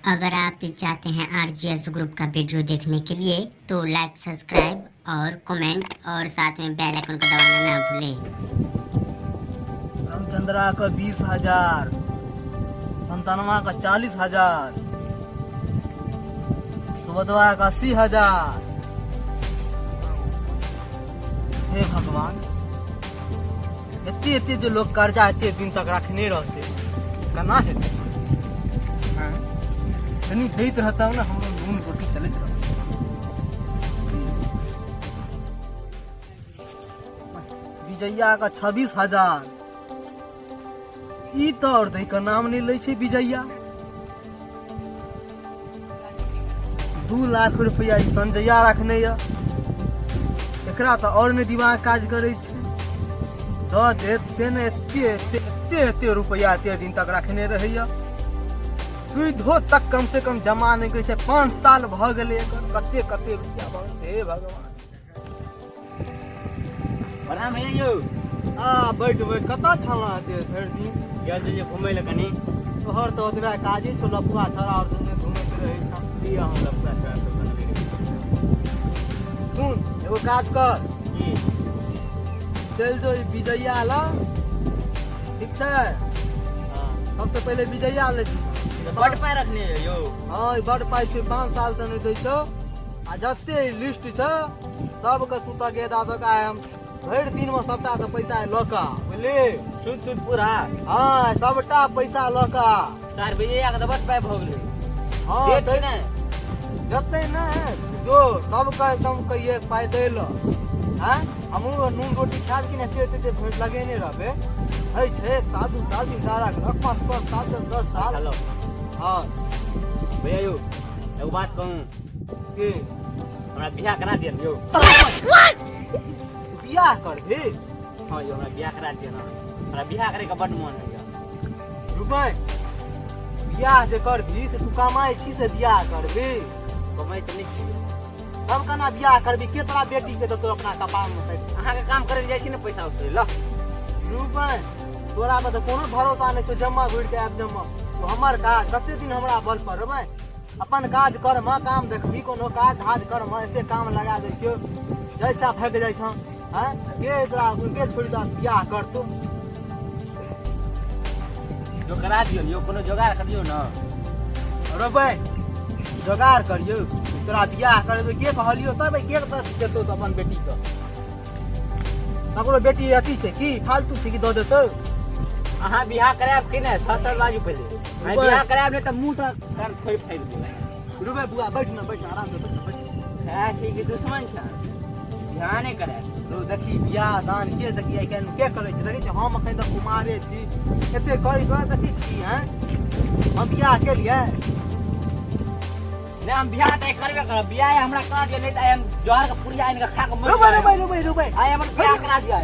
अगर आप भी चाहते हैं आरजीएस ग्रुप का वीडियो देखने के लिए तो लाइक, सब्सक्राइब और कमेंट और साथ में बेल आइकन को दबाना ना भूलें। रामचंद्रा का 20,000, संतानवा का 40,000, सुभद्रा का 80,000। हे भगवान, एते एते जे लोग कर्जा एते दिन तक रखने रहते केना हेतै? आँय? कनी दैत रहता ने हमरो नून रोटी चलैत रहत। विजया का 26,000, ई तऽ आओर दै के नाम नहि लै छै विजया। 2 लाख रुपया ई संजया रखने यऽ, एकरा तऽ आओर नहि दिमाग काज करै छै, दऽ देत से ने। एते एते एते एते रुपया एते दिन तक रखने रहैया, सुइधो तक कम से कम जमा नहि करै छै। 5 साल भऽ गेलै एकर, कते कते रुपया भऽ गेलै। हे भगवान। प्रणाम भैया यौ। आ बैठ बैठ, कतऽ छलऽ एते भरि दिन? गेल छलियै घुमै लए कनी। तोहर तऽ ओतबे काजे छौ, लफुआ छौड़ा आओर संगे घुमैत रहै छौ। की अहाँ लफुआ छौड़ा सब संगे रहै? सुन, एगो काज कर। की? चलि जो ई विजया लग, ठीक छै? हँ। सबसे पहिले विजया लग जी। बड पाइ रखने यौ। हँ, ई बड पाइ छै, 5 साल से नहि दै छौ। आ जते लिस्ट छौ सबके तू तगेदा दऽ कऽ आइ हम भरि दिनमे सबटा से पैसा लऽ कऽ आ, बुझली? सूद तूद पूरा? हँ, सबटा पैसा लऽ कऽ आ। सार विजया के तऽ बड पाइ भऽ गेलै। हँ। देत कि दै नहि? जते नहि जो सबके एकदम कहिए पाइ दै लऽ। आँय, हमहूँ नून रोटी खायब कि नहि? एते एते भरि लगेने रहबै होइ छै 1 साल, 2 साल, 3 साल, 5 5 7 10 10 साल। हेलो। हँ। भैया यौ, एगो बात कहूँ? की? हमरा बियाह करा दिअ यौ। बियाह करबी? हँ यौ, हमरा बियाह करा दिअ ने, हमरा बियाह करैके बड्ड मोन होइए। रुबै, बियाह जे करबी से तू कमाइ छी से बियाह करबी? कमाइ तऽ नहि छियै। तब केना बियाह करबी? के तोरा बेटी के देतौ अपना कपार मे साटि? अहाँके काम करै लए जाइ छी ने पैसा उसै लऽ। रुबै, तोरा पर तऽ कोनो भरोसा नहि छौ, जम्मा घुरि के आबि जम्मा। तू हमर काज कते दिन हमरा बल पर रहबै? अपन काज कर माँ, काम देखबी, कोनो काज धाज कर माँ। एते काम लगा दै छियौ, जाइ छा भागि जाइ छौ। आँय, के तोरा के छोड़ि दऽ बियाह करतौ? जो करा दियौ यौ, कोनो जोगाड़ करियौ ने। रोबै, जोगाड़ करियौ? तोरा बियाह करेबै के कहलियौ? तब के देतौ तऽ अपन बेटीके? ककरो बेटी अथी छै की फालतू छै कि दऽ देतौ? अहाँ बियाह करायब कि नहि, सर सर बाजू पहिले। अहाँ बियाह करायब नहि तऽ मुँह तऽ कान फोड़ि फाड़ि देबै। रुबै बुआ, बैठ ने, बैठ ने, आराम से बैठ ने, बैठ। है छै कि दुश्मन छै, बियाह नहि करायब। रौ देखी, बियाह दान के देखी आइ काल्हि के करै छै? देखै छी, हम एखन तक कुमारे छी, एते करि कऽ देखै छी। हैं, हम बियाह केलियै? नहि, हम बियाह तऽ करबे करब। बियाह हमरा करा दिअ, नहि तऽ हम जहर के पुड़िया आनि कऽ खा कऽ मरि रुबै जायब। रुबै रुबै रुबै। आइ हमर बियाह करा दिअ।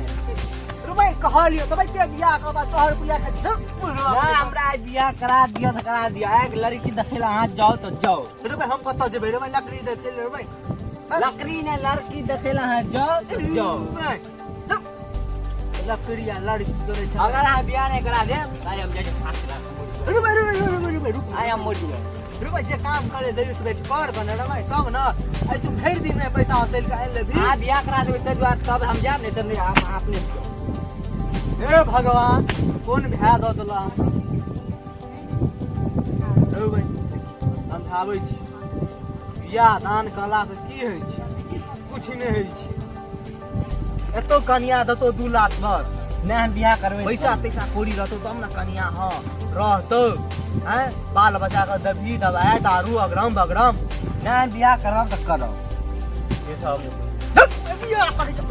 रुबै, कहलियौ तबै के बियाह करता? चहर पुड़िया खाइ छी। नहि, हमरा आइ बियाह करा दिअ तऽ करा दिअ। आइ लड़की देखै लए अहाँ जाउ तऽ जाउ। रुबै, हम कतऽ जेबै रुबै? लकड़ी देते रुबै? लकड़ी नहि, लड़की देखै लए अहाँ जाउ तऽ जाउ। लकड़ी आ लड़की करै छै। अगर अहाँ बियाह नहि करा देब, आइ हम जाइ छी फांसी लगा कऽ मरि जेबै। रुबै रुबै रुबै रुबै, रुक। आइ हम मरि जेबै। रुबै, जे काम करे देवी से बैठ कर बने रुबै, तब न आइ तू भरि दिन में पैसा हसैल के आनि लेबही। अहाँ बियाह करा देबै ताहि दुआरे तब हम जायब, नहि तऽ नहि, अहाँ अपने जाउ। हे भगवान, कोन भए दऽ देला हमरा? रुबै, हम भाबै छी, बियाह दान कयलासँ की होइ छै? किछु नहि होइ छै। एतौ कनिया देतौ 2 लाख बस। नहि, हम बियाह करबै। पैसा तैसा कौड़ी रहतौ तब ने कनिया हँ रहतौ। आँय, बाल बच्चाके देबही दवाइ दारू अगरम बगरम? नहि, हम बियाह करब तऽ करब, से सब हम नहि। बियाह करै छै।